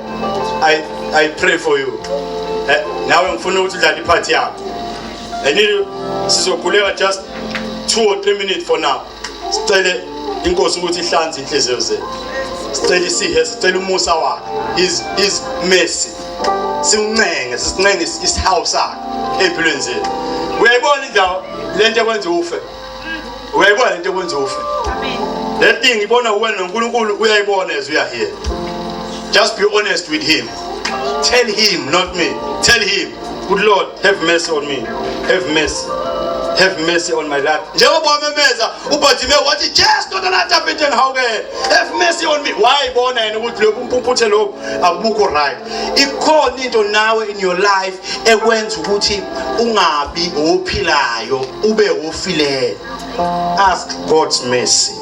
I pray for you. Eh, nawe ngifuna ukuthi udlale ipart yakho. I need you sizokhuleka just 2 or 3 minutes for now. Sicele inkosi ukuthi ihlanze inhliziyo zethu. Sicela isihe, sicela umusa wakhe. His mercy. Siwuncenge, sisincenge isihawu sakhe empilweni zethu. Uyayibona indawo lento ekwenza ufe. Uyayibona lento ekwenza ufe. Amen. That thing ibona wena noNkulunkulu uyayibona as we are here. Just be honest with him. Tell him, not me. Tell him, good Lord, have mercy on me. Have mercy. Have mercy on my life. Njengoba wamemeza uBartimeyu wathi Jesu ndodana kaDavide ngihawukele. Have mercy on me. Wayibona yena ukuthi lokhu umpumputhe lokhu akubukho right. Ikhona into nawe in your life ekwenza ukuthi ungabi ophilayo ube ofileyo. Ask God's mercy.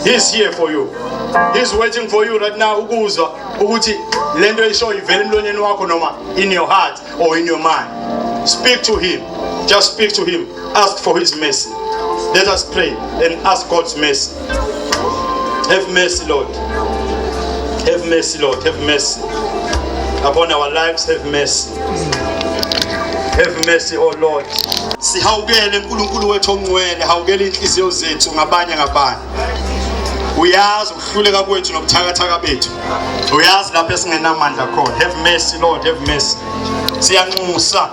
He's here for you. He's waiting for you right now ukuzwa ukuthi lento eshoyo ivela emlonyeni wakho noma in your heart or in your mind. Speak to him. Just speak to him. Ask for his mercy. Let us pray and ask God's mercy. Have mercy, Lord. Have mercy, Lord. Have mercy upon our lives. Have mercy. Have mercy, oh Lord. Sihawukele uNkulunkulu wethu ongcwele, hawukele inhliziyo zethu ngabanye ngabanye. Uyazi ukuhluleka kwethu nobuthakathaka bethu. Uyazi lapho esingenamandla khona. Have mercy, Lord, have mercy. Siyanxusa.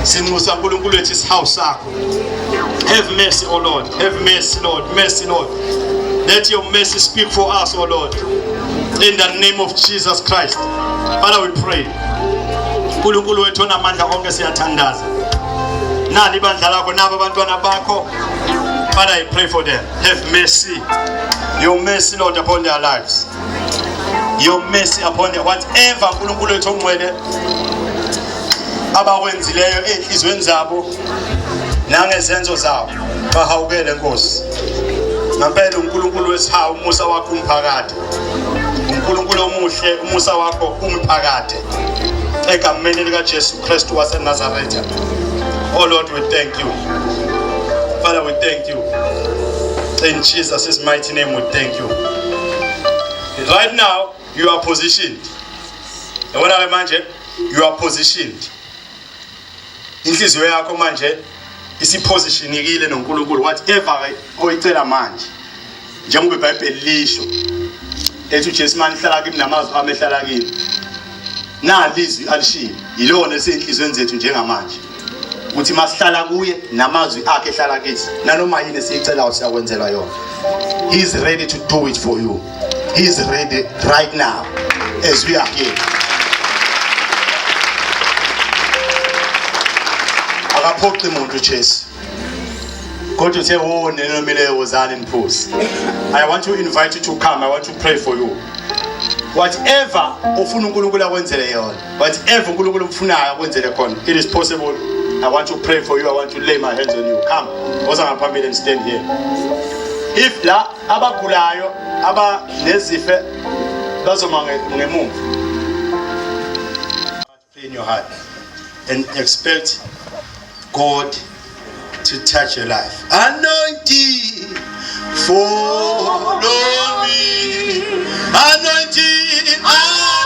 Sinxusa uNkulunkulu wethu isihawu sakho. Have mercy, oh Lord. Have mercy, Lord. Mercy, Lord. Let your mercy speak for us, O Lord. In the name of Jesus Christ. Father, we pray. uNkulunkulu wethu onamandla onke siyathandaza. Nali ibandla lakho nabo abantwana bakho. Father, I pray for them. Have mercy. Your mercy, Lord, upon their lives. Your mercy upon them. Whatever uNkulunkulu wethu ongcwele abakwenzileyo ezinhlizweni zabo nangezenzo zabo bahawukele Nkosi. Ngampela uNkulunkulu wesihawu umusa wakho umphakade. uNkulunkulu omuhle umusa wakho umphakade. Egameni lika Jesu Kristu waseNazaretha. Oh Lord, we thank you. Father, we thank you. In Jesus' mighty name, we thank you. Right now, you are positioned. Yabona ke manje, you are positioned. Inhliziyo yakho manje isipositionikile noNkulunkulu whatever oyicela manje. Njengoba iBhayibheli lisho ethi uJesu manje hlala kimi namazwi ami ehlala kimi. Nali izwi alishilo yilona esenhlizweni zethu njengamanje. Ukuthi masihlala kuye namazwi akhe ehlala kithi nanoma yini esiyicelayo siyakwenzela yona. He is ready to do it for you. He is ready right now as we are here. Akaphoqi muntu Jesu. Kodwa uthe wo nenomileyo wozani niphuze. I want to invite you to come. I want to pray for you. Whatever ofuna uNkulunkulu akwenzele yona, whatever uNkulunkulu umfunayo akwenzele khona, it is possible. I want to pray for you. I want to lay my hands on you. Come. Woza ngaphambili and stand here. If la abagulayo abanezife bazoma ngemuva. Pray in your heart and expect God to touch your life. Anointing, follow me. Anointing, anointing.